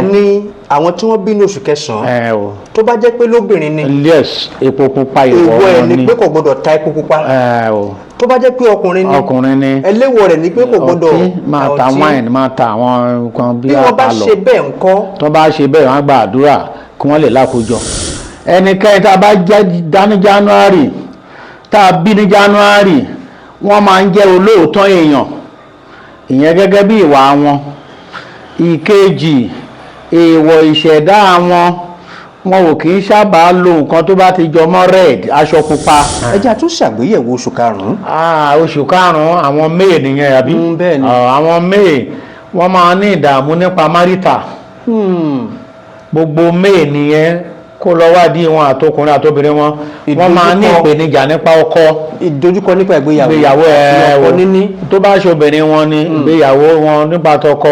Ẹni àwọn tí wọ́n bí ní oṣù kẹsàn-án, Ẹ o. tó bá jẹ́ pé lóbìnrin ni, Yes, epo pupa ìwọ èèwọ̀ ẹ̀ wọn ni ni. pé kò gbọ́dọ̀ ta epo pupa. Ẹ o. Tó bá jẹ́ pé ọkùnrin ni, Ọkùnrin ni, ẹléwọ̀ rẹ̀ ni pé kò gbọ́dọ̀ ọtí, máa ta ọtí. wine, máa ta àwọn nǹkan bí Bí wọ́n bá ata lọ. ṣe bẹ́ẹ̀ ńkọ́? Tó bá ṣe bẹ́ẹ̀, wọ́n á gba àdúrà kí wọ́n lè lákòójọ. Ẹnikẹ́ni tá a bá jẹ́ dá ní January, tá a bí ní January, wọ́n máa ń jẹ́ olóòótọ́ èèyàn, ìyẹn gẹ́gẹ́ bí ìwà wọn. Ìkejì, èèwọ̀ ìṣẹ̀dá wọn, wọn ò kì í sábà lo nǹkan tó bá ti jọ mọ́ red, aṣọ pupa. Ẹ jẹ́ a tún ṣàgbéyẹ̀wò oṣù karùn-ún. Ah, oṣù karùn-ún, àwọn May nìyẹn, àbí? Bẹ́ẹ̀ ni. Ah, àwọn May, wọ́n máa ní ìdààmú nípa marital. Gbogbo May nìyẹn, kó lọ wádìí wọn, àtọkùnrin àtobìnrin wọn, wọ́n máa ní ìpèníjà nípa ọkọ. Ìdojúkọ nípa ìgbéyàwó. Ìgbéyàwó ẹ. Àti ọkọ O níní. Tó bá ṣe obìnrin wọn ni, ìgbéyàwó wọn nípa tọkọ,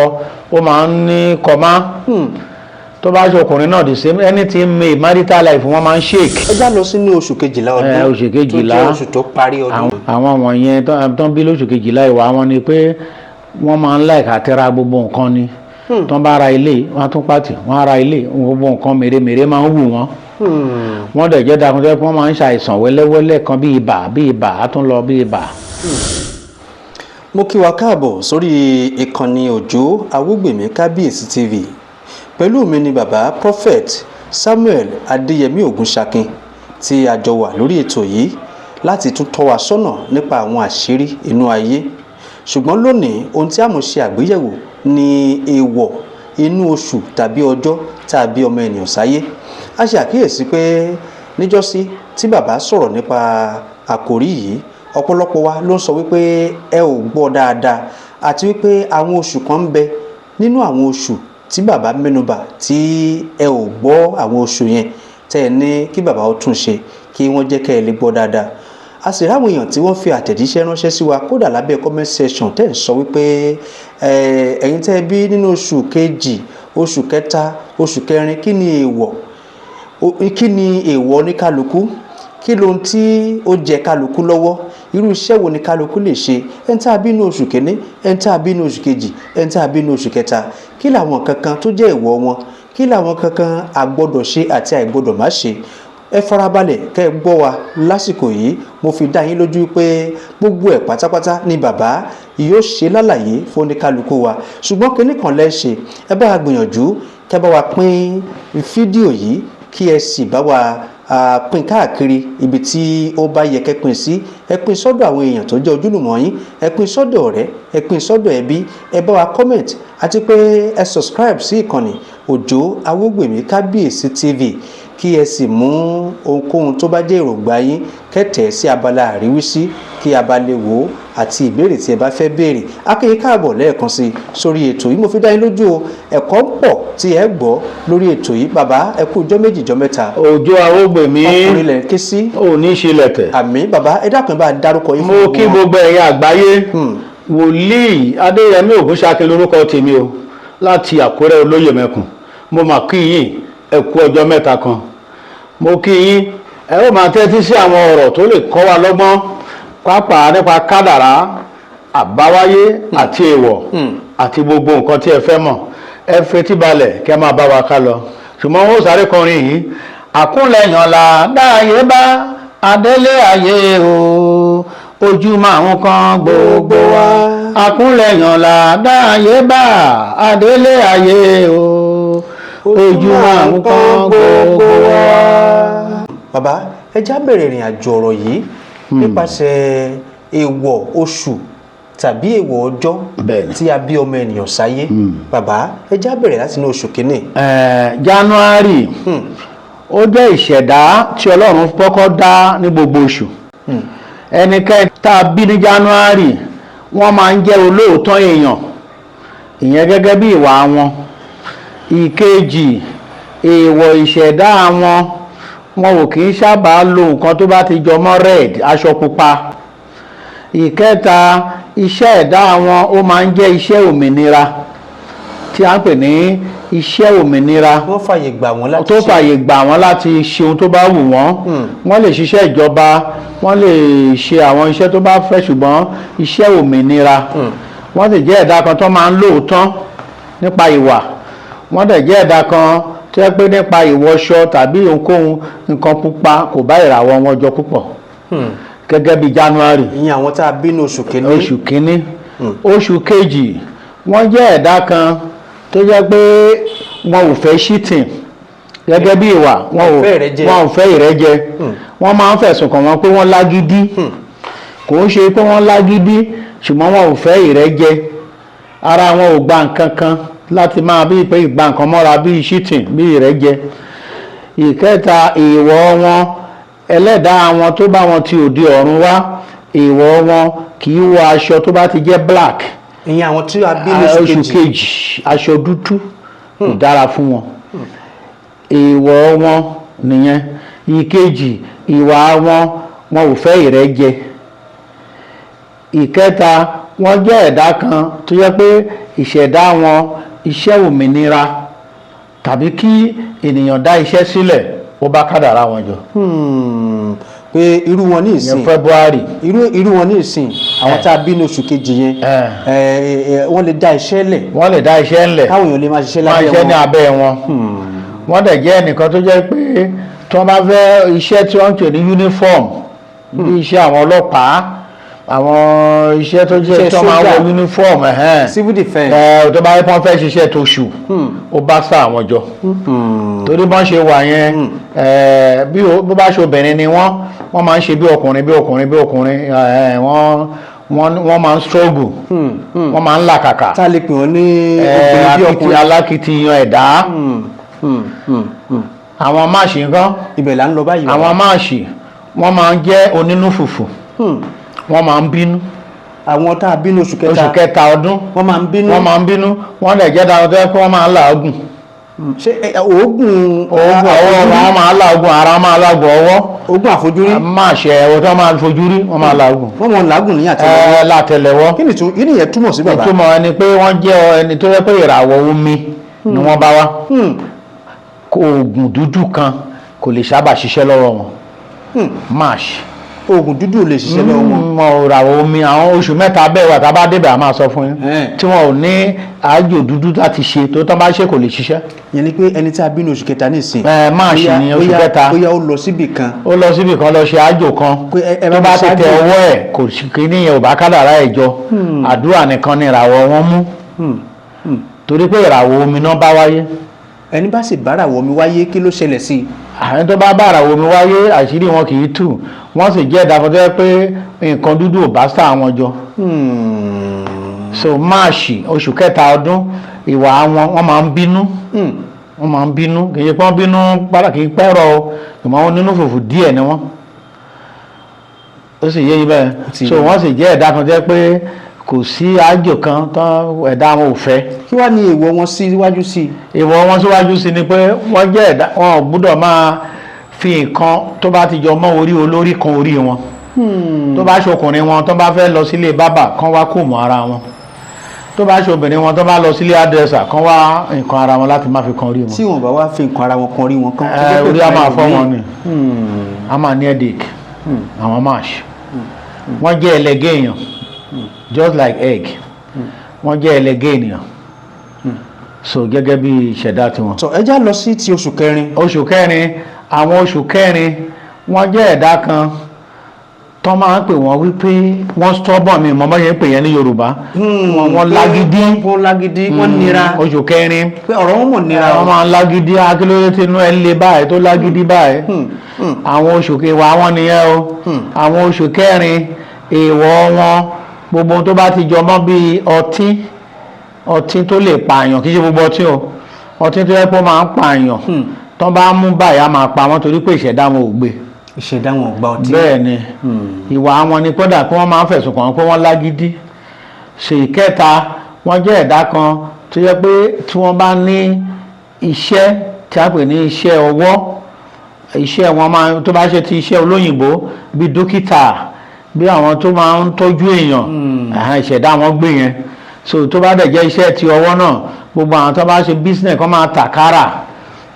ó máa ń ní kọmá. Tó bá ṣe ọkùnrin náà, the same, anything May, marital life wọn máa ń shake. Ẹ já lọ sínú oṣù kejìlá ọdún, Oṣù kejìlá. tó jẹ́ oṣù tó parí ọdún. Àwọn wọ̀nyẹn tó ń bí lóṣù kejìlá, ìwà wọn ni pé wọ́n máa ń like àtẹ́ra gbogbo nǹkan ni. Tó ń bá ra ilé, wọ́n á tún pàtì, wọ́n á ra ilé, gbogbo nǹkan mèremère máa ń wù wọ́n. Wọ́n dẹ̀ jẹ́ dakun tó yẹ pé wọ́n máa ń ṣàìsàn wẹ́lẹ́wẹ́lẹ́ kan bí ibà, bí ibà á tún lọ bí ibà. Mo kí wa káàbọ̀ sórí ìkànnì Òjó Awúgbèmí Kábíyèsí TV. Pẹ̀lú mi ni bàbá Prophet Samuel Adéyẹmí Ògúnṣakin tí a jọ wà lórí ètò yìí láti tún tọ́ wa sọ́nà nípa àwọn àṣírí inú ayé. Ṣùgbọ́n lónìí, ohun tí a mọ̀ ṣe àgbéyẹ̀wò ni èèwọ̀ inú oṣù tàbí ọjọ́ tàbí ọmọ ènìyàn sáyé. A ṣe àkíyèsí pé níjọ́sí tí bàbá sọ̀rọ̀ nípa àkòrí yìí, ọ̀pọ̀lọpọ̀ wa ló ń sọ wípé ẹ ò gbọ́ dáadáa, àti wípé àwọn oṣù kan ń bẹ nínú àwọn oṣù tí bàbá mẹ́nubà tí ẹ ò gbọ́ àwọn oṣù yẹn, tẹ́ ẹ ní kí bàbá ó tún ṣe kí wọ́n jẹ́ kẹ́ ẹ lè gbọ́ dáadáa. A sì ráwọn èèyàn tí wọ́n fi àtẹ̀jíṣẹ́ ránṣẹ́ sí wa, kódà lábẹ́ comment section, tẹ́ ẹ̀ ń sọ wípé ẹ̀yin tẹ́ ẹ bí nínú oṣù kejì, oṣù kẹta, oṣù kẹrin, kí ni èèwọ̀, kí ni èèwọ̀ oníkálukú, kí lohun tí ó jẹ kálukú lọ́wọ́, irú iṣẹ́ wo ni kálukú lè ṣe, ẹni tá a bí ní oṣù kìíní, ẹni tá a bí ní oṣù kejì, ẹni tá a bí ní oṣù kẹta, kí làwọn kankan tó jẹ́ èèwọ̀ wọn, kí làwọn kankan àgbọ́dọ̀ ṣe àti àìgbọ́dọ̀ má ṣe. Ẹ farabalẹ̀ kẹ́ ẹ gbọ́ wa lásìkò yìí. Mo fi dá yín lójú pé gbogbo ẹ̀ pátápátá ni bàbá yóò ṣe lálàyé fún oníkálukú wa. Ṣùgbọ́n kinní kan lẹ́ ṣe: ẹ bá wa gbìyànjú kẹ́ bá wa pín fídíò yìí, kí ẹ sì bá wa pín káàkiri ibi tí ó bá yẹ kẹ́ pín sí. Ẹ pín sọ́dọ̀ àwọn èèyàn tó jẹ́ ojúlùmọ̀ yín, ẹ pín sọ́dọ̀ ọ̀rẹ́, ẹ pín sọ́dọ̀ ẹbí, ẹ bá wa comment, àti pé ẹ subscribe sí ìkànnì Òjó Awógbèmí Kábíyèsí TV, kí ẹ sì mú ohunkóhun tó bá jẹ́ èròǹgbà yín kẹ́tẹ̀ẹ́ sí abala àríwísí kí a bá lè wò ó, àti ìbéèrè tí ẹ bá fẹ́ béèrè. Akéyí káàbọ̀ lẹ́ẹ̀kan sí sórí ètò yìí. Mo fi dá yín lójú o, ẹ̀kọ́ ń pọ̀ tí ẹ gbọ́ lórí ètò yìí. Bàbá, ẹ kú ọjọ́ méjì, ọjọ́ mẹ́ta. Òjó Awógbèmí. Ọkùnrin lẹ̀ ń ké sí. Ò ní ṣe lẹ̀tẹ̀. Àmín. Bàbá, ẹ dákun, ẹ bá dárúkọ yín Mo fún kí wọn. gbogbo ẹ̀yin àgbáyé. Wòlíì Adéyẹmí Ògúnṣakin lórúkọ tèmi o, láti Àkúrẹ́ olóyè mẹ́kùn. Mo mà kí yín, ẹ kú ọjọ́ mẹ́ta kan. Mo kí yín, ẹ ó máa tẹ́tí sí àwọn ọ̀rọ̀ tó lè kọ́ wa lọ́gbọ́n, pàápàá nípa kádàrá, àbáwáyé àti èèwọ̀ àti gbogbo nǹkan tí ẹ fẹ́ mọ̀. Ẹ fetí balẹ̀ kí ẹ máa bá wa ká lọ. Ṣùgbọ́n ó sáré kọrin yìí: àkúnlẹ̀yàn là dáyé bá adélé ayé o, ojú máa ń kan gbogbo wa. Àkúnlẹ̀yàn là dáyé bá adélé ayé o, ojú máa ń kan gbogbo wa. Bàbá, ẹ já bẹ̀rẹ̀ ìrìn àjò ọ̀rọ̀ yìí nípasẹ̀ èèwọ̀ oṣù tàbí èèwọ̀ ọjọ́ tí a bí ọmọ ènìyàn sáyé. Bàbá, ẹ já bẹ̀rẹ̀ láti inú oṣù kínní. January, ó jẹ́ ìṣẹ̀dá tí Ọlọ́run kọ́kọ́ dá ní gbogbo oṣù. Ẹnikẹ́ni tá a bí ní January, wọ́n máa ń jẹ́ olóòótọ́ èèyàn, ìyẹn gẹ́gẹ́ bí ìwà wọn. Ìkejì, èèwọ̀ ìṣẹ̀dá wọn, wọn ò kì í sábà lo nǹkan tó bá ti jọ mọ́ red, aṣọ pupa. Ìkẹta, iṣẹ́ ẹ̀dá wọn, ó máa ń jẹ́ iṣẹ́ òmìnira, tí a ń pè ní iṣẹ́ òmìnira. Wọ́n fàyè gbà wọ́n láti tó ṣe. Fàyè gbà wọ́n láti ṣe ohun tó bá wù wọ́n. Wọ́n lè ṣiṣẹ́ ìjọba, wọ́n lè ṣe àwọn iṣẹ́ tó bá fẹ́, ṣùgbọ́n iṣẹ́ òmìnira. Wọ́n sì jẹ́ ẹ̀dá kan tó máa ń lóòótọ́ nípa ìwà. Wọ́n dẹ̀ jẹ́ ẹ̀dá kan tó yẹ pé nípa ìwọṣọ tàbí ohunkóhun, nǹkan pupa kò bá ìràwọ̀ wọn jọ púpọ̀, gẹ́gẹ́ bí January. Ìyẹn àwọn tá a bí ní oṣù kìíní. Oṣù kínní. Oṣù kejì, wọ́n jẹ́ ẹ̀dá kan tó jẹ́ pé wọn ò fẹ́ cheating gẹ́gẹ́ bí ìwà wọn ò Fẹ́ ìrẹ́jẹ. Wọn ò fẹ́ ìrẹ́jẹ. Wọ́n máa ń fẹ̀sùn kàn wọ́n pé wọ́n lágídí. Kò ń ṣe pé wọ́n lágídí, ṣùgbọ́n wọn ò fẹ́ ìrẹ́jẹ. Ara wọn ò gba nǹkan kan láti máa bí pé ìgbà nǹkan mọ́ra, bí cheating, bí ìrẹ́jẹ. Ìkẹta, èèwọ̀ wọn, ẹlẹ́dàá wọn tó bá wọn ti òde ọ̀run wá, èèwọ̀ wọn kì í wọ aṣọ tó bá ti jẹ́ black. Ìyẹn àwọn tí a bí ní oṣù oṣù kejì. Kejì, aṣọ dúdú kò dára fún wọn. Èèwọ̀ wọn nìyẹn. Ìkejì, ìwà wọn, wọn ò fẹ́ ìrẹ́jẹ. Ìkẹta, wọ́n jẹ́ ẹ̀dá kan tó jẹ́ pé ìṣẹ̀dá wọn, iṣẹ́ òmìnira tàbí kí ènìyàn dá iṣẹ́ sílẹ̀, ó bá kádàrá wọn jọ. Pé irú wọn ní Ìyẹn ìsìn February. Irú wọn ní ìsìn, àwọn tá a bí ní oṣù kejì yẹn, wọ́n lè dá iṣẹ́ lẹ̀. Wọ́n lè dá iṣẹ́ ńlẹ̀. Káwọn èèyàn lè máa ṣiṣẹ́ Máa lábẹ́ ṣiṣẹ́ ní wọn. abẹ́ wọn. Wọ́n dẹ̀ jẹ́ ẹnìkan tó jẹ́ pé tí wọ́n bá fẹ́ iṣẹ́ tí wọ́n ń pè ní uniform, bí iṣẹ́ àwọn ọlọ́pàá, àwọn iṣẹ́ tó jẹ́ Iṣẹ́ tí wọ́n máa ń wọ sójà. uniform, ẹ̀hẹ́n. Civil defence. Ẹ tó bá yẹ kí wọ́n fẹ́ ṣiṣẹ́ tó ṣù, ó bá sá àwọn jọ, torí bọ́n ṣe wà yẹn, bí bó bá ṣe obìnrin ni wọ́n, wọ́n máa ń ṣe bí ọkùnrin, bí ọkùnrin, bí ọkùnrin. Wọ́n máa ń struggle, wọ́n máa ń làkàkà. Tá a lè pè wọ́n ní obìnrin bí ọkùnrin. Alákìtìyàn ẹ̀dá. Àwọn March nǹkan. Ibẹ̀ là ń lọ báyìí. Àwọn March, wọ́n máa ń jẹ́ onínú fùfù, wọ́n máa ń bínú. Àwọn tá a bí ní oṣù kẹta. Oṣù kẹta ọdún. Wọ́n máa ń bínú. Wọ́n máa ń bínú. Wọ́n lè jẹ́ dára tó yẹ kí wọ́n máa ń làágùn. Ṣé oògùn Oògùn ọwọ́, wọn máa ń làágùn ara, máa ń làágùn ọwọ́. Oògùn àfojúrí. Máa ṣe ẹ̀wọ̀ tó máa fojú rí, wọ́n máa làágùn. Wọ́n mọ̀ làágùn ní àtẹ́lẹwọ́. Ẹ látẹ́lẹwọ́. Kí ni ìyẹn túmọ̀ sí, bàbá? Ìtumọ̀ ẹni pé wọ́n jẹ́ ẹni tó yẹ pé ìràwọ̀ omi ni wọ́n bá wá. Oògùn dúdú kan kò lè sábà ṣiṣẹ́ lọ́wọ́ wọn. March. Oògùn dúdú ò lè ṣiṣẹ́ lọ́wọ́ wọn. Wọn ò ràwọ̀ omi. Àwọn oṣù 3 bẹ́ẹ̀ wà, tá a bá débẹ̀, a máa sọ fún yín, tí wọn ò ní àjò dúdú láti ṣe, tó tán bá ṣe, kò lè ṣiṣẹ́. Ìyẹn ni pé ẹni tí a bí ní oṣù kẹta ní ìsìn. Ẹ, March ní oṣù kẹta. Bóyá ó lọ síbì kan. Ó lọ síbì kan, lọ ṣe àjò kan. Pé ẹ bá Tó mi bá ti ṣáájú. tẹ ọwọ́ ẹ̀, kò sí kí níyẹn ò bá kádàrá ẹ̀ jọ. Àdúrà nìkan ni ìràwọ̀ wọn mú, torí pé ìràwọ̀ omi náà bá wáyé. Ẹni bá sì bára wọ̀ mi wáyé, kí ló ṣẹlẹ̀ sí i? Àwọn tó bá bá ìràwọ̀ omi wáyé, àṣírí wọn kì í tú. Wọ́n sì jẹ́ ẹ̀dá kan tó yẹ pé nǹkan dúdú ò bá sá wọn jọ. So March, oṣù kẹta ọdún, ìwà wọn, wọ́n máa ń bínú. Wọ́n máa ń bínú. Kì í ṣe pé wọ́n bínú pàtàkì, kì í pẹ́rọ o, ìmọ̀ wọn nínú fùfù díẹ̀ ni wọ́n. Ó sì yé yín bẹ́ẹ̀. Ti So yé. wọ́n sì jẹ́ ẹ̀dá kan tó yẹ pé kò sí àjò kan tán ẹ̀dá wọn ò fẹ́. Kí wàá ní èèwọ̀ wọn síwájú sí i? Ìwọ wọn síwájú sí ni pé wọ́n jẹ́ ẹ̀dá wọn ò gbúdọ̀ máa fi nǹkan tó bá ti jọ mọ́ orí olórí kan orí wọn. Tó bá ṣọkùnrin wọn, tó bá fẹ́ lọ sílé bábà, kán wá kò mọ́ ara wọn. Tó bá ṣobìnrin wọn, tó bá lọ sílé hairdresser, kán wá nǹkan ara wọn láti má fi kan orí wọn. Tí wọn bá wá fi nǹkan ara wọn kan rí wọn kan? Ẹ, orí á máa fọ́ wọn ni, a máa ní headache. Àwọn March, wọ́n jẹ́ ẹlẹgẹ́ èèyàn, just like egg. Wọ́n jẹ́ ẹlẹgẹ́ ènìyàn, so gẹ́gẹ́ bí ìṣẹ̀dá tiwọn. Tọ, ẹ já lọ sí ti oṣù kẹrin. Oṣù kẹrin. Àwọn oṣù kẹrin, wọ́n jẹ́ ẹ̀dá kan tó máa ń pè wọ́n wípé wọ́n stubborn. Mi mọ́ bọ́ yẹn ń pè yẹn ní Yorùbá. Wọ́n lágídí. Wọ́n lágídí, wọ́n nira. Oṣù kẹrin. Pé ọ̀rọ̀ wọn mọ̀ nira. Wọ́n máa ń lágídí. Akílódé tí inú ẹ̀ ń le báyìí, tó lágídí báyìí? Àwọn oṣù kẹwàá wọn nìyẹn o. Àwọn oṣù kẹrin, èèwọ̀ wọn, gbogbo ohun tó bá ti jọ mọ́ bíi ọtí, ọtí tó lè pààyàn, kì í ṣe gbogbo ọtí o, ọtí tó yẹ kó máa ń pààyàn, tó bá mú báyìí, á máa pa wọ́n, torí pé ìṣẹ̀dá wọn ò gbé. Ìṣẹ̀dá wọn ò gba ọtí. Bẹ́ẹ̀ ni. Ìwà wọn ni kódà kí wọ́n máa ń fẹ̀sùn kàn wọ́n pé wọ́n lágídí. Ṣe ìkẹta, wọ́n jẹ́ ẹ̀dá kan tó yẹ pé tí wọ́n bá ní iṣẹ́ tí a pè ní iṣẹ́ ọwọ́, iṣẹ́ wọn máa tó bá ṣe ti iṣẹ́ olóyìnbó, bíi dókítà, bí àwọn tó máa ń tọ́jú èèyàn, ìṣẹ̀dá wọn gbé yẹn. So tó bá dẹ̀ jẹ́ iṣẹ́ ti ọwọ́ náà, gbogbo àwọn tó bá ṣe business, kó máa tà kárà,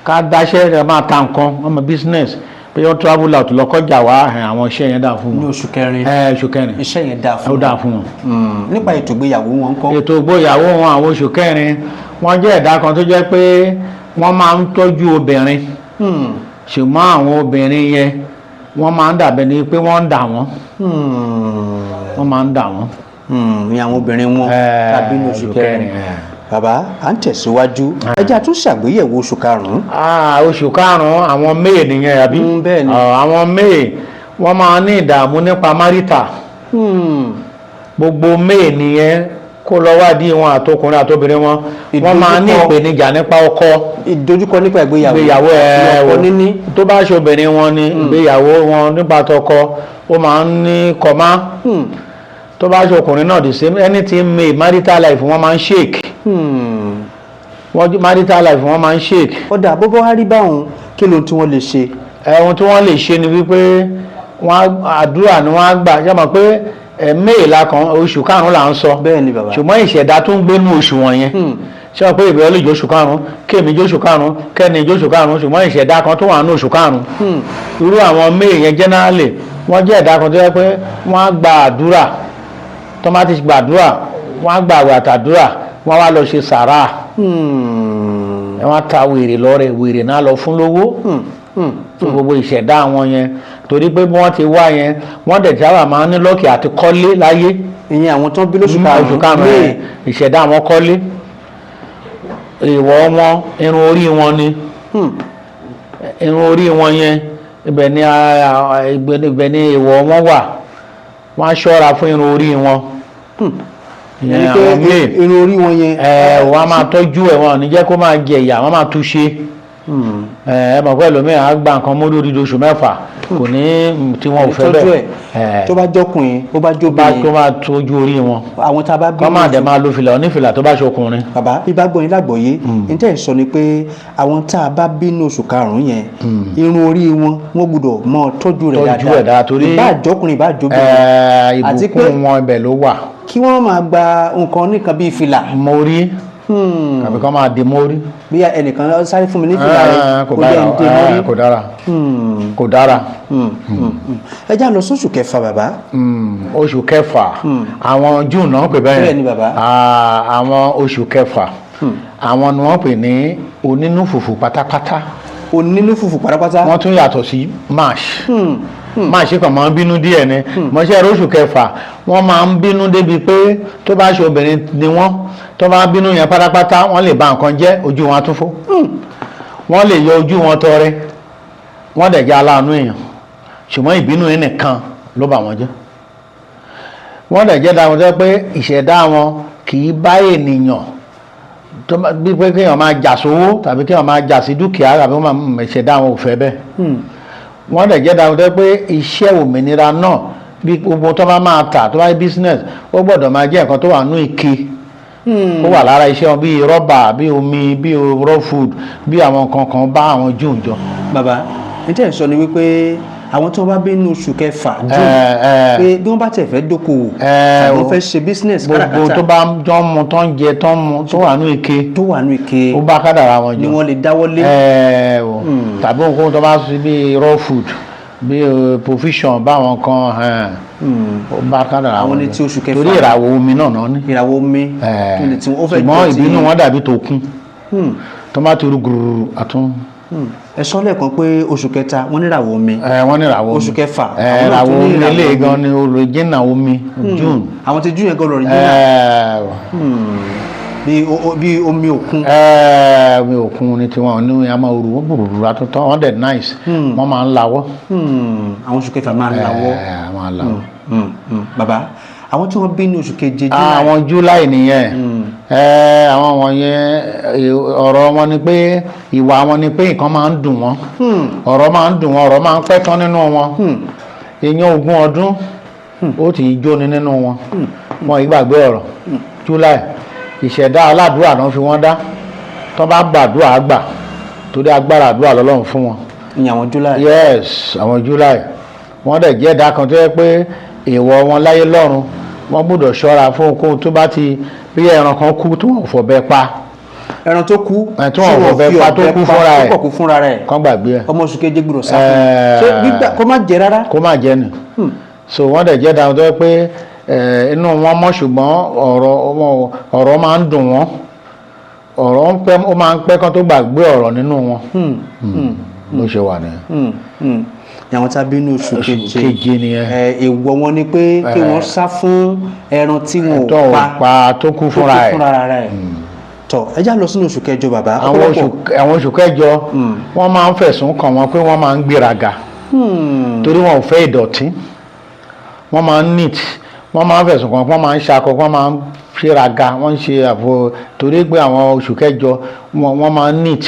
ká dáṣẹ́ rẹ̀, máa ta nǹkan, wọ́n mọ business, pé wọ́n travel out lọ́kọ́jà wá, àwọn iṣẹ́ yẹn dà fún Ní wọn. oṣù kẹrin. Ẹ, oṣù kẹrin. Iṣẹ́ yẹn dáa fún Ó dà fún wọn. Nípa ètò ìgbéyàwó wọn ńkọ́? Ètò ìgbéyàwó wọn, àwọn oṣù kẹrin, Wọ́n jẹ́ ẹ̀dá kan tó jẹ́ pé wọ́n máa ń tọ́jú obìnrin, ṣùgbọ́n àwọn obìnrin yẹn, wọ́n máa ń dàbẹ̀ ni pé wọ́n ń dà wọ́n. Wọ́n máa ń dà wọ́n. Ní àwọn obìnrin wọn tàbí ní oṣù oṣù kẹrin. kẹrin, eh. Bàbá, à ń tẹ̀síwájú. Ẹ jẹ́ a tún ṣàgbéyẹ̀wò oṣù karùn-ún. Ah, oṣù karùn-ún, àwọn May nìyẹn, àbí? Bẹ́ẹ̀ ni. Ah, àwọn May, wọ́n máa ní ìdààmú nípa marital. Gbogbo May nìyẹn, kó lọ wádìí wọn, àtọkùnrin àtobìnrin wọn, wọ́n máa ní ìpèníjà nípa ọkọ. Ìdojúkọ nípa ìgbéyàwó. Ìgbéyàwó ẹ. Ọkọ níní. Tó bá ṣe obìnrin wọn ni, ìgbéyàwó wọn nípa tọkọ, ó máa ń ní kọmá. Tó bá ṣe ọkùnrin náà, the same. Anything May, marital life wọn máa ń shake. Wọ́n marital life wọn máa ń shake. Ọ̀dà bó bá wá rí báwọn, kí lóhun tí wọ́n lè ṣe? Ohun tí wọ́n lè ṣe ni wípé wọ́n àdúrà ni wọ́n á gbà. Ṣé mọ̀ pé May la kan, oṣù karùn-ún là ń sọ? Bẹ́ẹ̀ ni, bàbá. Ṣùgbọ́n ìṣẹ̀dá tó ń gbénú oṣù wọ̀nyẹn, ṣé wọ́n pé ìbẹ̀rẹ̀ lè jẹ́ oṣù karùn-ún, kéèmí jẹ́ oṣù karùn-ún, kẹ́ni jẹ́ oṣù karùn-ún, ṣùgbọ́n ìṣẹ̀dá kan tó wà nínú oṣù karùn-ún. Irú àwọn May yẹn, generally, wọ́n jẹ́ ẹ̀dá kan tó yẹ pé wọ́n á gba àdúrà. Tó má ti gbàdúrà, wọ́n á gba àwẹ̀ àtàdúrà, wọ́n á wá lọ ṣe sàrà. Wọ́n á ta wèrè lọ́rẹ̀, wèrè náà lọ fún lówó fún gbogbo ìṣẹ̀dá àwọn yẹn, torí pé bí wọ́n ti wá yẹn, wọ́n dẹ̀ sábà máa ń ní luck àti kọ́lé láyé. Ìyẹn àwọn tó ń bí lóṣù oṣù karùn-ún. karùn-ún May. ẹ̀, ìṣẹ̀dá àwọn kọ́lé. Ìwọ̀ wọn, irun orí wọn ni. Irun orí wọn yẹn, ibẹ̀ ni ibẹ̀ ni ìwọ̀ wọn wà. Wọ́n á ṣọ́ra fún irun orí wọn. Ìyẹn Ẹni pé àwọn May. Irun orí wọn yẹn. Ẹ wọ́n á máa tọ́jú ẹ̀, wọn ò ní jẹ́ kó máa jẹ ìyà, wọ́n máa túṣe. Ẹ mọ̀ pé ẹlòmíràn á gba nǹkan mú lórí oṣù 6, kò ní tí wọn ò fẹ́ tọ́jú bẹ́ẹ̀. ẹ̀. Tó bá jọkùnrin, bó bá bá jóbìnrin, tó máa tọ́jú orí wọn. Àwọn tá a bá bí Kọ́ máa dẹ̀ máa lo fìlà onífìlà tó bá ṣe ọkùnrin. Bàbá, bí bá gbọ́ yín lágbọ̀ọ́yé, ní tẹ́ ẹ̀ sọ ni pé àwọn tá a bá bí ní oṣù karùn-ún yẹn, irun orí wọn, wọ́n gbọ́dọ̀ mọ tọ́jú rẹ̀ Tọ́jú dáadáa. ẹ̀ dáadáa torí ìbá àjọkùnrin, ìbá àjọbìnrin. Àti pé ìbùkún wọn, ibẹ̀ ló wà. Kí wọ́n máa gba nǹkan nìkan bíi fìlà. Mórí tàbí kọ́ máa di mórí. Bí ẹnìkan sáré fún mi ní fìlà rẹ̀, kò kó bá jẹ́ ń dé mórí. Kò dára, kò dára. Ẹ já lọ sóṣù kẹfà, bàbá. Oṣù kẹfà, àwọn June náà pè bẹ́ẹ̀. Bẹ́ẹ̀ ni, bàbá. Ah, àwọn oṣù kẹfà, àwọn ni wọ́n pè ní onínú fùfù pátápátá. Onínú fùfù pátápátá. Wọ́n tún yàtọ̀ sí March. March kàn máa ń bínú díẹ̀ ni mọ̀ṣẹ́. Oṣù kẹfà, wọ́n máa ń bínú débi pé tó bá ṣe obìnrin ni wọ́n, tó bá bínú yẹn pátápátá, wọ́n lè ba nǹkan jẹ́, ojú wọn á tún fọ́, wọ́n lè yọ ojú wọn tọrẹ. Wọ́n dẹ̀ jẹ́ aláàánú èèyàn, ṣùgbọ́n ìbínú yẹn nìkan ló bà wọ́n jẹ́. Wọ́n dẹ̀ jẹ́ dáhùn tó jẹ́ pé ìṣẹ̀dá wọn kì í bá ènìyàn tó bá bí pé kéèyàn máa jà sówó tàbí kéèyàn máa jà sí dúkìá tàbí wọ́n máa ìṣẹ̀dá wọn ò fẹ́ bẹ́ẹ̀. Wọ́n dẹ̀ jẹ́ dáhùn tó jẹ́ pé iṣẹ́ òmìnira náà, bí gbogbo tó bá máa tà, tó bá yẹ business, ó gbọ́dọ̀ máa jẹ́ nǹkan tó wà nínú ike, ó wà lára iṣẹ́ wọn, bíi rọ́bà, bíi omi, bíi raw food, bíi àwọn nǹkan kan bá àwọn June jọ. Bàbá, ní tẹ́ ẹ̀ sọ ni wípé àwọn tí wọ́n bá bí nínú oṣù kẹfà, June, pé bí wọ́n bá tẹ̀ fẹ́ dókòwò tàbí wọ́n fẹ́ ṣe business, gbogbo káràkátà, tó bá jọ ń mu, tó ń jẹ, tó ń mu, tó wà nínú ike, tó wà nínú ike, ó bá kádàrá wọn ni jọ. wọ́n lè dáwọ́lé. Ẹ o, tàbí ohunkóhun tó bá sí bíi raw food, bíi provision, báwọn kan, ó bá kádàrá Àwọn wọn ní jọ. ti oṣù kẹfà. Torí ìràwọ̀ omi náà náà ní. Ìràwọ̀ omi tó lè tí wọ́n fẹ́ Ṣùgbọ́n jọ ti ìbínú wọn dàbí tòkun, tó bá ti rú gbùrù àtún. Ẹ sọ lẹ́ẹ̀kan pé oṣù kẹta, wọ́n ní ìràwọ̀ omi. Wọ́n ní ìràwọ̀ omi. Oṣù kẹfà, àwọn náà ìràwọ̀ tún ní omi ìràwọ̀ ilé omi. gan ni olùjìnà omi, June. Àwọn ti June yẹn gan lọ́rọ̀ jìnnà bí omi òkun. Omi òkun ni tiwọn ní, a máa rú wọn gbùrùrù àtúntò, wọn dẹ̀ nice, wọ́n máa ń lawọ́. Àwọn oṣù kẹfà máa ń lawọ́. Máa ń lawọ́. Bàbá, àwọn tí wọ́n bí ní oṣù keje, July. Àwọn July nìyẹn. Àwọn wọ̀nyẹn, ọ̀rọ̀ wọn ni pé, ìwà wọn ni pé nǹkan máa ń dùn wọ́n, ọ̀rọ̀ máa ń dùn wọ́n, ọ̀rọ̀ máa ń pẹ́ tán nínú wọn. Èèyàn 20 ọdún, ó ti jóni nínú wọn. Wọn ì gbàgbé ọ̀rọ̀. July, ìṣẹ̀dá aládùúrà náà fi wọ́n dá. Tó bá gbàdúrà, á gbà, torí agbára àdúrà lọ́lọ́run fún wọn. Ní àwọn July. Yes, àwọn July, wọ́n dẹ̀ jẹ́ ẹ̀dá kan tó yẹ pé èèwọ̀ wọn láyé lọ́run, wọ́n gbọ́dọ̀ ṣọ́ra fún ohunkóhun tó bá ti bí ẹran kan kú tó wọ́n fọ̀bẹ pa. Ẹran tó kú, tí wọ́n fọ̀bẹ pa, tó kú fúnra ẹ̀. Tó kú fúnra rẹ̀, kán gbàgbé ẹ̀. Ọmọ oṣù keje gbọ́dọ̀ sá fún ṣé gbígbà kó má jẹ rárá. Kó má jẹ nì. So wọ́n dẹ̀ jẹ́ ẹ̀dá kan tó yẹ pé inú wọn mọ́, ṣùgbọ́n ọ̀rọ̀ máa ń dùn wọ́n. Ọ̀rọ̀ ń pẹ́, ó máa ń pẹ́ kán tó gbàgbé ọ̀rọ̀ nínú wọn. Bó ṣe wà nìyẹn. Àwọn tá a bí ní oṣù keje. Keje nìyẹn. Èèwọ̀ wọn ni pé kí wọ́n sá fún ẹran tí wọn tó ò ò pa pa, tó kú tó fúnra kú ẹ̀. fúnra rẹ̀. Tọ́ ẹ já lọ sínú oṣù kẹjọ, bàbá. Àwọn oṣù kẹjọ, wọ́n máa ń fẹ̀sùn kàn wọ́n pé wọ́n máa ń gbéraga torí wọn ò fẹ́ ìdọ̀tí. Wọ́n máa ń neat. Wọ́n máa ń fẹ̀sùn kàn wọ́n, máa ń ṣakọ, wọ́n máa ń ṣéraga, wọ́n ń ṣe àfo torí pé àwọn oṣù kẹjọ wọ́n máa ń neat.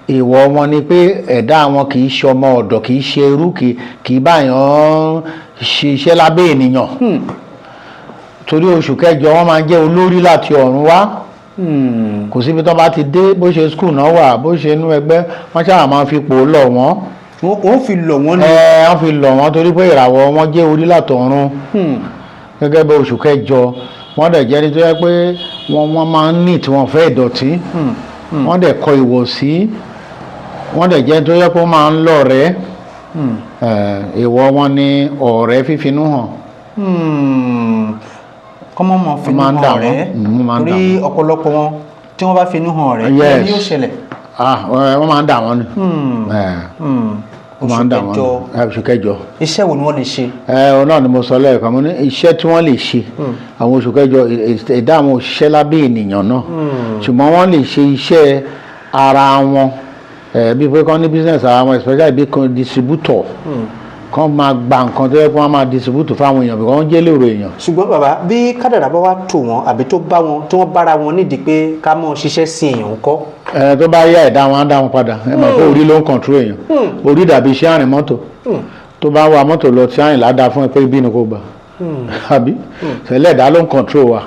Èèwọ̀ wọn ni pé ẹ̀dá wọn kì í ṣe ọmọ ọ̀dọ̀, kì í ṣe ẹrú, kì í báyàn ṣiṣẹ́ lábẹ́ ènìyàn, torí oṣù kẹjọ, wọ́n máa ń jẹ́ olórí láti ọ̀run wá. Kò síbi tó bá ti dé, bó ṣe school náà wà, bó ṣe inú ẹgbẹ́, wọ́n ṣáà máa fi pò lọ̀ wọ́n. Wọ́n fi lọ̀ wọ́n ní. Ẹ wọ́n fi lọ̀ wọ́n torí pé ìràwọ̀ wọn jẹ́ orí látọ̀run gẹ́gẹ́ bí oṣù kẹjọ. Wọ́n dẹ̀ jẹ́ ní tó yẹ pé wọ́n máa ń ní tí wọ́n fẹ́ ìdọ̀tí, wọ́n dẹ̀ kọ ìwọ̀sí, wọ́n dẹ̀ jẹ́ tó yẹ pé wọ́n máa ń lọ̀rẹ́. Èèwọ̀ wọn ni ọ̀rẹ́ fífinú hàn. Kọ́mọ́ mọ̀ finú Máa ń hàn dà wọ́n. ọ̀rẹ́. Wọ́n máa ń dà Torí ọ̀pọ̀lọpọ̀ wọn, tí wọ́n bá finú hàn ọ̀rẹ́, kí ni yóò ṣẹlẹ̀? Ah, wọ́n máa ń dà wọ́n ni. Wọ́n máa Oṣù ń dà wọ́n kẹjọ. ni. Oṣù kẹjọ. Iṣẹ́ wo ni wọ́n lè ṣe? Ẹ ọ náà ni mo sọ lẹ́ẹ̀kan, mo ní iṣẹ́ tí wọ́n lè ṣe, àwọn oṣù kẹjọ, ẹ̀dá àwọn òṣìṣẹ́ lábẹ́ ènìyàn náà, ṣùgbọ́n wọ́n lè ṣe iṣẹ́ ara wọn, bíi pé kán ní business ara wọn, especially bí kan distributor, kán máa gba nǹkan tó yẹ kó wọ́n máa distribute fáwọn èèyàn bí wọ́n jẹ́ lérò èèyàn. Ṣùgbọ́n bàbá, bí kádàrá bá wá tò wọ́n àbí tó bá wọn, tí wọ́n bára wọn nídìí pé ká mọ̀ ṣiṣẹ́ sí èèyàn ńkọ́? Ẹ tó bá yá, ẹ̀dá wọn á dá wọn padà. Ẹ mọ̀ pé orí ló ń control èèyàn. Orí dàbí iṣẹ́ àrìn mọ́tò. Tó bá wa mọ́tò lọ tí àrìn ládàá fún ẹ pé ibi ni kò gbà, àbí ṣẹlẹ̀, ẹ̀dá ló ń control wa.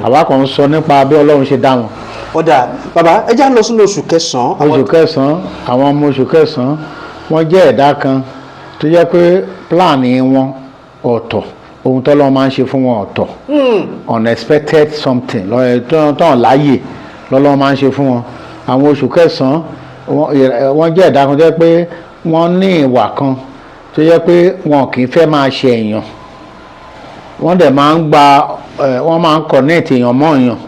Àwa kàn ń sọ nípa bí Ọlọ́run ṣe dá wọn. Ọ̀dà bàbá, ẹ já lọ sínú oṣù kẹsàn-án. Oṣù kẹsàn-án, àwọn ọmọ oṣù kẹsàn-án, wọ́n jẹ́ ẹ̀dá kan tó jẹ́ pé plan wọn ọ̀tọ̀, ohun tọ́lọ́run máa ń ṣe fún wọn ọ̀tọ̀, unexpected something lọ́yẹ̀ tán láàyè lọ́lọ́run máa ń ṣe fún wọn. Àwọn oṣù kẹsàn-án, wọ́n jẹ́ ẹ̀dá kan tó jẹ́ pé wọ́n ní ìwà kan tó jẹ́ pé wọn kì í fẹ́ máa ṣe èèyàn. Wọ́n dẹ̀ máa ń gba ẹ̀, wọ́n máa ń connect èèyàn mọ́ èèyàn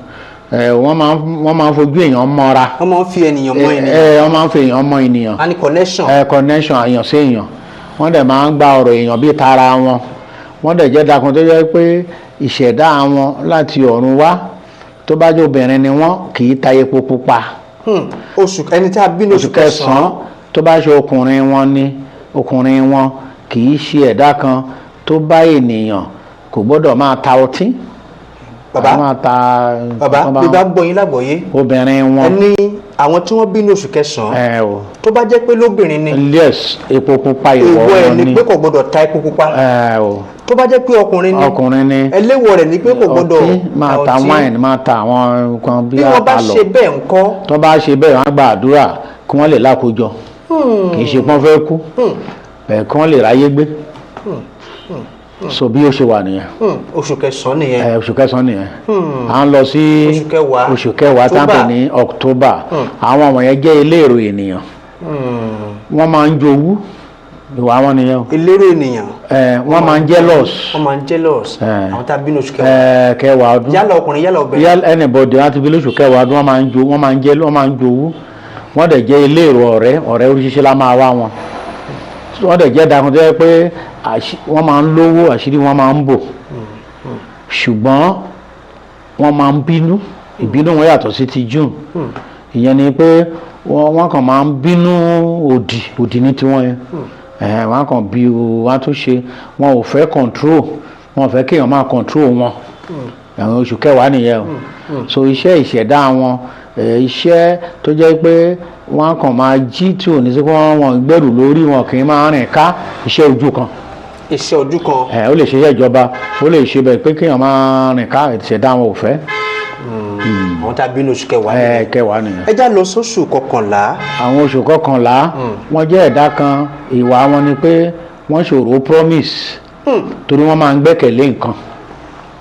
ẹ̀, wọ́n máa ń fojú èèyàn mọ́ra. Wọ́n máa ń fi ènìyàn mọ́ ènìyàn. Ẹ wọ́n máa ń fi èèyàn mọ́ ènìyàn. A ní connection. Ẹ connection èèyàn sí èèyàn. Wọ́n dẹ̀ máa ń gba ọ̀rọ̀ èèyàn bíi tara wọn. Wọ́n dẹ̀ jẹ́ dakun tó jẹ́ pé ìṣẹ̀dá wọn láti ọ̀run wá, tó bá jẹ́ obìnrin ni wọ́n, kì í ta epo pupa. Oṣù ẹni tí a bí ní oṣù kẹsàn-án, tó bá ṣe ọkùnrin wọn ni, ọkùnrin wọn kì í ṣe ẹ̀dá kan tó bá ènìyàn, kò gbọ́dọ̀ máa ta ọtí. Bàbá, máa ta bàbá, tó bá bí bá gbọ́ yín lágbọ̀ọ́yé, obìnrin wọn. Ẹni àwọn tí wọ́n bí ní oṣù kẹsàn-án, ẹ o tó bá jẹ́ pé lóbìnrin ni, Yes, epo pupa ìwọ èèwọ̀ ẹ̀ wọn ni ni pé kò gbọ́dọ̀ ta epo pupa. Ẹ o. Tó bá jẹ́ pé ọkùnrin ni, Ọkùnrin ni, ẹléwọ̀ rẹ̀ ni pé kò gbọ́dọ̀ ọtí, máa ta ọtí. wine, máa ta àwọn nǹkan bí Bí wọ́n bá àtàlọ. ṣe bẹ́ẹ̀ ńkọ́? Tó bá ṣe bẹ́ẹ̀, wọ́n á gba àdúrà kí wọ́n lè lákòjọ. Kì í ṣe pọ́n fẹ́ kú bẹ́ẹ̀, kí wọ́n lè ráyé gbé. So bí ó ṣe wà nìyẹn. Oṣù kẹsàn-án nìyẹn. Ẹ, oṣù kẹsàn-án nìyẹn. À ń lọ sí Oṣù kẹwàá. Oṣù kẹwàá tá à ń pè October. ní October. Àwọn wọ̀nyẹn jẹ́ eléèrò ènìyàn. Wọ́n máa ń jowú, ìwà wọn nìyẹn o. Elérò ènìyàn. Ẹ, wọ́n máa ń jealous. Wọ́n máa ń jealous. Àwọn tá a bí ní oṣù kẹwàá, Ẹ, kẹwàá ọdún. Yálà ọkùnrin, yálà obìnrin. Yálà anybody láti bí lóṣù kẹwàá ọdún, wọ́n máa ń jo wọ́n máa ń jẹ́ wọ́n máa ń jowú. Wọ́n dẹ̀ jẹ́ eléèrò ọ̀rẹ́. Ọ̀rẹ́ oríṣiríṣi la máa wá wọn. Wọ́n dẹ̀ jẹ́ dakun tó yẹ pé wọ́n máa ń lówó, àṣírí wọn máa ń bò, ṣùgbọ́n wọ́n máa ń bínú. Ìbínú wọn yàtọ̀ sí ti June. Ìyẹn ni pé wọ́n kàn máa ń bínú òdì òdì ní tiwọn yẹn. Ẹ̀hẹ́n, wọ́n á kàn bí o, wọ́n á tún ṣe. Wọn ò fẹ́ control, wọn ò fẹ́ kéèyàn máa control wọn. Àwọn oṣù kẹwàá nìyẹn o. So iṣẹ́ ìṣẹ̀dá wọn, iṣẹ́ tó jẹ́ pé wọ́n kàn máa jí tí ò ní sí pé wọ́n gbẹ́rù lórí wọn, kì í máa rìn ká, iṣẹ́ ojú kan. Iṣẹ́ ojú kan. Ẹ, ó lè ṣe iṣẹ́ ìjọba, ó lè ṣe bẹ́ẹ̀ pé kéèyàn máa rìn ká, ìṣẹ̀dá wọn ò fẹ́. Àwọn tá a bí ní oṣù kẹwàá Ẹ nìyẹn. kẹwàá nìyẹn. Ẹ já lọ sóṣù kọkànlá. Àwọn oṣù kọkànlá, wọ́n jẹ́ ẹ̀dá kan, ìwà wọn ni pé wọ́n ṣòro promise torí wọ́n máa ń gbẹ́kẹ̀lé nǹkan.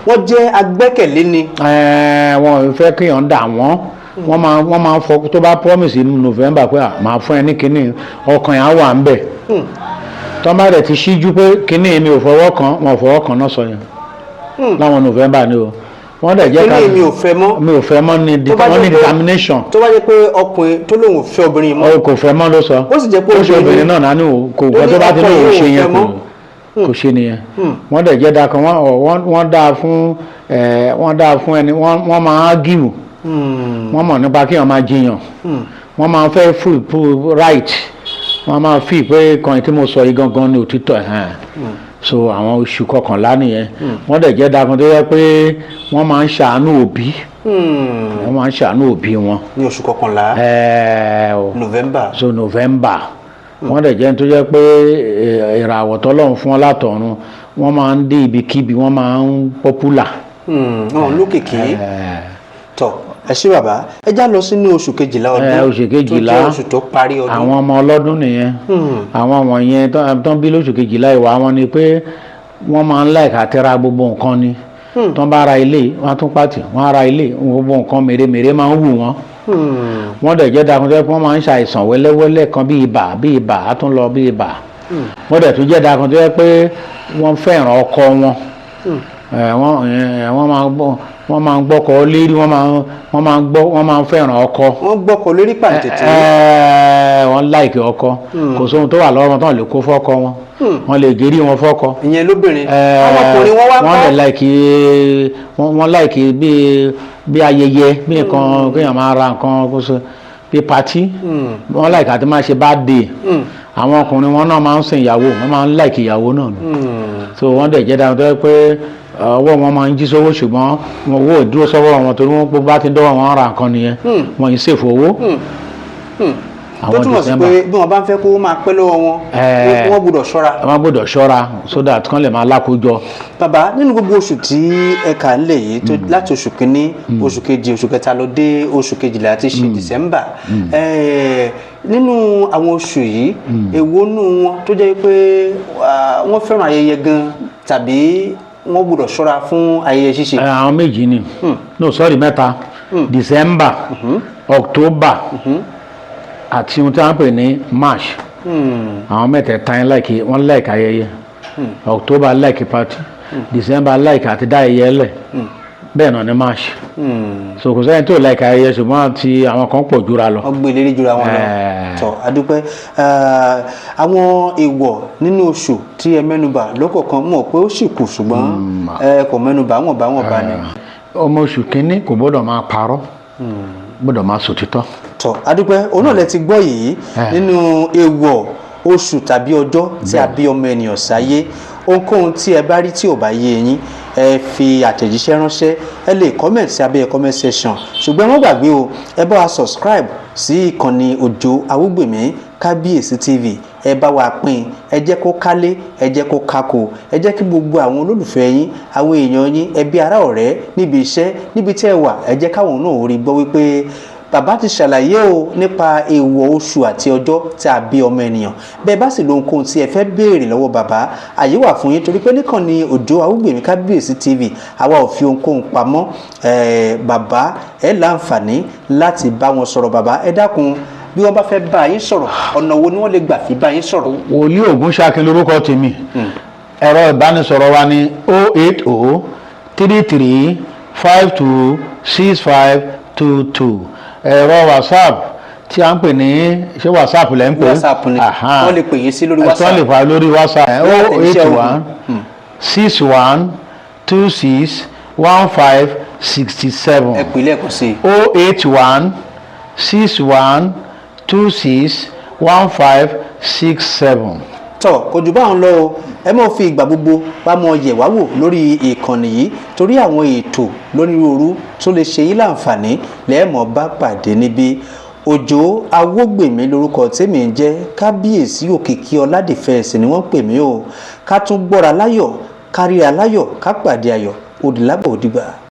Wọ́n jẹ́ agbẹ́kẹ̀lé ni. Ẹ, wọn ò fẹ́ kéèyàn dà wọ́n. Wọ́n máa ń fọ tó bá promise ní November pé, "Ah, máa fún ẹ ní kinní," ọkàn yẹn á wà ń bẹ̀. Tó bá dẹ̀ ti ṣíjú pé kinní mi ò fọwọ́ kan, wọn ò fọwọ́ kan náà sọ yẹn láwọn November ni o. Wọ́n dẹ̀ jẹ́ ká Kíní mi ò fẹ́ mọ́. Mi ò fẹ́ mọ́ ni. Tó bá wọ́n ní jẹ́ pé- determination. Tó bá jẹ́ pé ọkùnrin tó lóun ò fẹ́ obìnrin mọ́, Ọ kò fẹ́ mọ́ ló sọ. Ó sì jẹ́ pé Ó ṣe obìnrin obìnrin náà nánú kò ó gbọ́ ní tó bá ti ọkọ lóun yìí ò ṣe yẹn fẹ́ kò mọ́. Kò ṣe nìyẹn. Wọ́n dẹ̀ jẹ́ dákan, wọ́n dáa fún ẹ̀, wọ́n dáa fún ẹni wọ́n máa argue. Wọ́n mọ̀ nípa kí wọ́n máa jiyàn. Wọ́n máa fẹ́ full right. Wọ́n máa fi pé kan tí mo sọ yìí gangan ni òtítọ́ ẹ̀. So àwọn oṣù kọkànlá nìyẹn. Wọ́n dẹ̀ jẹ́ dákan tó yẹ pé wọ́n máa ń ṣàánú òbí. Wọ́n máa ń ṣàánú òbí wọn. Ní oṣù kọkànlá, Ẹ̀ẹ́ o. November. So November, wọ́n dẹ̀ jẹ́ tó jẹ́ pé ìràwọ̀ tọ́lọ́run fún ọ látọ̀run, wọ́n máa ń dé ibikíbi, wọ́n máa ń popular. Wọn lókìkí. Tọ, ẹ ṣé bàbá. Ẹ já lọ sínú oṣù kejìlá ọdún, Oṣù kejìlá. tó jẹ́ oṣù tó parí ọdún. Àwọn ọmọ ọlọ́dún nìyẹn. Àwọn wọ̀nyẹn tó ń bí lóṣù kejìlá, ìwà wọn ni pé wọ́n máa ń like àti ra gbogbo nǹkan ni. Tó ń bá ra ilé, wọ́n á tún pàtì, wọ́n á ra ilé, gbogbo nǹkan mèremère máa ń wù wọ́n. Wọ́n dẹ̀ jẹ́ dakun tó yẹ pé wọ́n máa ń ṣàìsàn wẹ́lẹ́wẹ́lẹ́ kan bí ibà, bí ibà á tún lọ bí ibà. Wọ́n dẹ̀ tún jẹ́ dakun tó yẹ pé wọ́n fẹ́ràn ọkọ wọn. Wọ́n máa ń gbọ́kọ lérí, wọ́n máa ń gbọ́, wọ́n máa ń fẹ́ràn ọkọ. Wọ́n gbọ́kọ̀ lórí pàǹtẹ̀tẹ̀. Wọ́n like ọkọ. Kò sóhun tó wà lọ́wọ́ wọn tán lè kó fọ́kọ wọn. Wọ́n lè gérí wọn fọ́kọ. Ìyẹn lóbìnrin. Àwọn ọkùnrin wọn wá Wọ́n kọ́? lè like, wọ́n like bí ayẹyẹ, bí nǹkan kéèyàn máa ra nǹkan kó so bí party. Wọ́n like àti máa ṣe birthday. Àwọn ọkùnrin wọn náà máa ń sin ìyàwó, wọ́n máa ń like ìyàwó náà ni. So wọ́n dẹ̀ jẹ́ dáhùn tó yẹ pé ọwọ́ wọn máa ń jí sówó, ṣùgbọ́n wọn owó ò dúró sọ́wọ́ wọn, torí wọn bá ti dọ́wọ́ wọn ra nǹkan nìyẹn, wọn yìí ṣèfò owó. Tó túmọ̀ sí pé bí wọ́n bá ń fẹ́ kó máa pẹ́ lọ́wọ́ wọn, wọ́n gbọ́dọ̀ ṣọ́ra. Wọ́n gbọ́dọ̀ ṣọ́ra so that kán lè máa lákòójọ. Bàbá, nínú gbogbo oṣù tí ẹ̀ka ńlẹ̀ yìí tó, láti oṣù kínní, oṣù kejì, oṣù kẹta lọ dé oṣù kejìlá tí ṣe December, nínú àwọn oṣù yìí, èwo nù wọn tó jẹ́ pé wọ́n fẹ́ràn ayẹyẹ gan tàbí wọ́n gbọ́dọ̀ ṣọ́ra fún ayẹyẹ ṣíṣe? Àwọn méjì ni, no, sorry, mẹ́ta: December, October àti ohun tí wọ́n ń pè ní March. Àwọn mẹ́tẹ̀ẹ̀ta yẹn like, wọ́n like ayẹyẹ. October like party, December like àti dá ayẹyẹ lẹ̀, bẹ́ẹ̀ náà ní March. So kò sẹ́yìn tó like ayẹyẹ, ṣùgbọ́n àti àwọn kan pọ̀ jura lọ. Wọ́n gbé lérí jura wọn lọ. Tọ́, adúpẹ́. Àwọn èèwọ̀ nínú oṣù tí ẹ mẹ́nubà lọ́kọ̀ọ̀kan, mọ̀ pé ó sì kù, ṣùgbọ́n ẹ kò mẹ́nubà wọ̀n bá wọ̀n bá ni. Ọmọ oṣù kínní kò gbọ́dọ̀ máa parọ́, gbọ́dọ̀ máa sòtítọ́. Tọ́, adúpẹ́. Òun náà lẹ ti gbọ́ yìí nínú èèwọ̀ oṣù tàbí ọjọ́ tí a bí ọmọ ènìyàn sáyé. Ohunkóhun tí ẹ bá rí tí ò bá yé yín, ẹ fi àtẹ̀jíṣẹ́ ránṣẹ́, ẹ lè comment sí abẹ́ comment section. Ṣùgbọ́n ẹ má gbàgbé o, ẹ bá wa subscribe sí ìkànnì Òjó Awúgbèmí Kábíyèsí TV. Ẹ bá wa pín, ẹ jẹ́ kó kálé, ẹ jẹ́ kó kákó, ẹ jẹ́ kí gbogbo àwọn olólùfẹ́ yín, àwọn èèyàn yín, ẹbí, ará, ọ̀rẹ́, níbi iṣẹ́, níbi tí ẹ wà, ẹ jẹ́ káwọn náà rí gbọ́ wípé bàbá ti ṣàlàyé o nípa èèwọ̀ oṣù àti ọjọ́ tí a bí ọmọ ènìyàn. Bẹ́ẹ̀ bá sì lóhunkóhun tí ẹ fẹ́ béèrè lọ́wọ́ bàbá, àyè wà fún yín, torí pé níkànnì Òjó Awúgbèmí Kábíyèsí TV, àwa ò fi ohunkóhun pamọ́. Bàbá, ẹ láǹfààní láti bá wọn sọ̀rọ̀. Bàbá, ẹ dákun, bí wọ́n bá fẹ́ bá yín sọ̀rọ̀, ọ̀nà wo ni wọ́n lè gbà fi bá yín sọ̀rọ̀? Wòlíì Ògúnṣakin lórúkọ tèmi. Ẹ̀rọ ìbánisọ̀rọ̀ wa ní 08033526522. Ẹ̀rọ WhatsApp tí a ń pè ní, ṣé WhatsApp lẹ́ ń pè? WhatsApp ni. Wọ́n lè pè yín sí lórí Ẹ tí wọ́n lè WhatsApp. fà lórí WhatsApp, Lórí o àtẹ̀jíṣẹ́ eight ohùn. 161261567. Ẹ pè lẹ́ẹ̀kan sí i. 08161261567. Tọ, kò jù báwọn lọ o. Ẹ máa fi ìgbà gbogbo bá mọ yẹ̀ wá wò lórí ìkànnì yìí, torí àwọn ètò lónírúurú tó lè ṣe yín láǹfààní lẹ́ẹ̀mọ́ bá pàdé níbí. Òjó Awógbèmí lórúkọ tèmi ń jẹ́. Kábíyèsí Òkìkí Ọládìfẹ́ẹ̀sì ni wọ́n pè mí o. Ká tún gbọ́ra láyọ̀, ká ríra láyọ̀, ká pàdé ayọ̀. Òdìlábọ̀, òdìgbà.